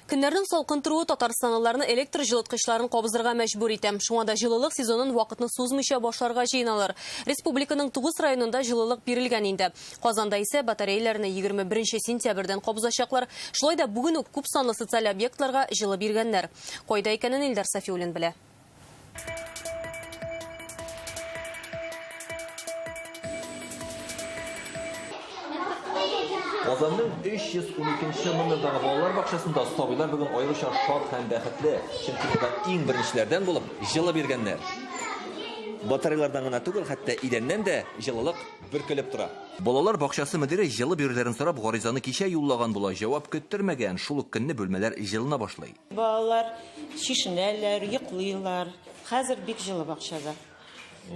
Көннәрнең салкын торуы татарстанлыларны электр җылыткычларын кабызырга мәҗбүр итә. Шуңа да җылылык сезонын вакытны сузмыйча башларга җыеналар. Республиканың 9 районында җылылык бирелгән инде. Казанда исә батареяләрне 21 сентябрьдән кабызачаклар. Шулай да бүген үк күпсанлы социаль объектларга җылы биргәннәр. Кайда икәнен Илдар Сафиуллин белә. Казанның 312 номердагы балалар бакчасында сабыйлар бүген аеруча шат һәм бәхетле, чөнки монда иң беренчеләрдән булып җылы биргәннәр. Батареялардан гына түгел, хәтта идәннән дә җылылык бөркелеп тора. Балалар бакчасы мөдире җылы бирүләрен сорап гаризаны кичә юллаган була, җавап көттермәгән, шул ук көнне бүлмәләр җылына башлый. Балалар чишенәләр, йоклыйлар. Хәзер бик җылы бакчада.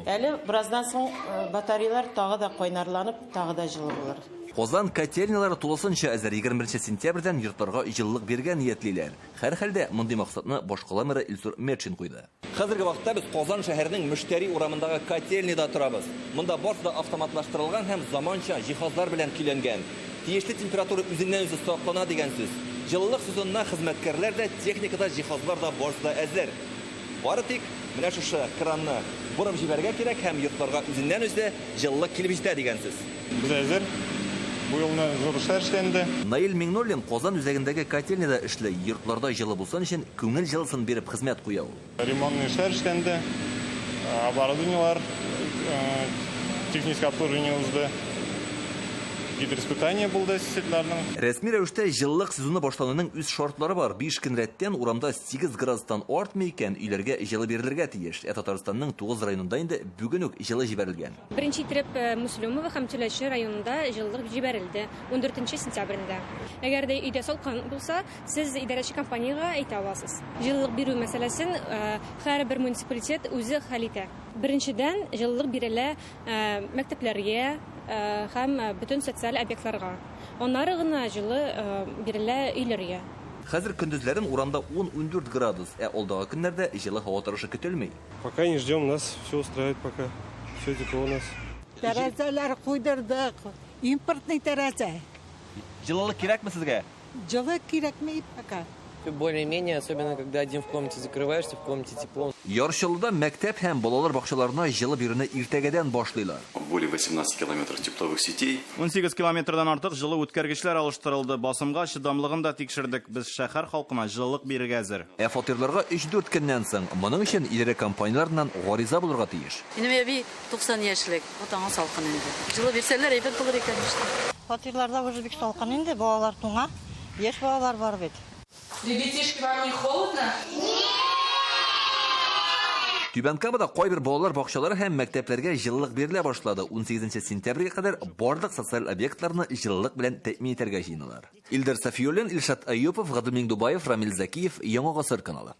Әле бераздан соң батареялар тагы да кайнарланып, тагы да җылы булыр. Казан котельнялары тулысынча әзер, 21 сентябрьдән йортларга җылылык бирергә ниятлиләр. Һәрхәлдә, мондый максатны башкала мэры Илсур Метшин куйды. Хәзерге вакытта без Казан шәһәренең Мөштәри урамындагы котельныйда торабыз. Монда барысы да автоматлаштырылган һәм заманча җиһазлар белән көйләнгән. Тиешле температура үзеннән-үзе саклана дигән сүз. Җылылык сезонына хезмәткәрләр дә, техника да, җиһазлар да барысы да әзер. Бары тик менә шушы кранны борып җибәрергә кирәк һәм йортларга үзеннән-үзе җылылык килеп җитә дигән сүз. Без әзер. Бу елны зур эшләр эшләнде. Наил Миңнуллин Казан үзәгендәге котельныйда эшли. Йортларда җылы булсын өчен күңел җылысын биреп хезмәт куя ул. Ремонтный эшләр эшләнде. Оборудованиеләр, техническое обслуживание узды. Гидроиспытание булды сетларның. Рәсми рәвештә җылылык сезоны башлануның үз шартлары бар. Биш көн рәттән урамда 8 градустан артмый икән, өйләргә җылы бирелергә тиеш. Ә Татарстанның 9 районында инде бүген үк җылы җибәрелгән. Беренче иттереп Мөслимова һәм Теләче районында җылылык җибәрелде, ундүртенче сентябрендә. Әгәр дә өйдә салкын булса, сез идарәче компаниягә әйтә аласыз. Җылылык бирү мәсьәләсен һәрбер муниципалитет үзе хәл итә. Беренчедән, җылылык бирелә мәктәпләргә һәм бөтен социаль объектларга. Аннары гына җылы бирелә өйләргә. Хәзер көндезләрен урамда ун-ундүрт градус, ә алдагы көннәрдә җылы һава торышы көтелми. Пока не ждем, нас все устраивает пока. Все тепло у нас. Тәрәзәләр куйдырдык. Импортный тәрәзә. Җылылык кирәкме сезгә? Җылы кирәкми пока. Более-менее, особенно когда один в комнате закрываешься, в комнате тепло. Яр Чаллыда мәктәп һәм балалар бакчаларына җылы бирүне иртәгәдән башлыйлар. Более 18 километров тепловых сетей. 18 километрдан артык җылы үткәргечләр алыштырылды. Басымга чыдамлыгын да тикшердек. Без шәһәр халкына җылылык бирергә әзер. Ә фатирларга өч-дүрт көннән соң. Моның өчен идарә компанияләреннән гариза булырга тиеш. Минем әби 90 яшьлек, вот аңа салкын инде. Җылы бирсәләр, әйбәт булыр икән инде. Фатирларда уже бик салкын инде, балалар туңа, яшь балалар бар бит. Ребятишки, вам не холодно? Түбән Камада кайбер балалар бакчалары һәм мәктәпләргә җылылык бирелә башлады. 18 сентябрьгә кадәр барлык социаль объектларны җылылык белән тәэмин итәргә җыеналар. Илдар Сафиуллин, Илшат Әюпов, Гадел Миңдубаев, Рамил Зәкиев, Яңа Гасыр каналы.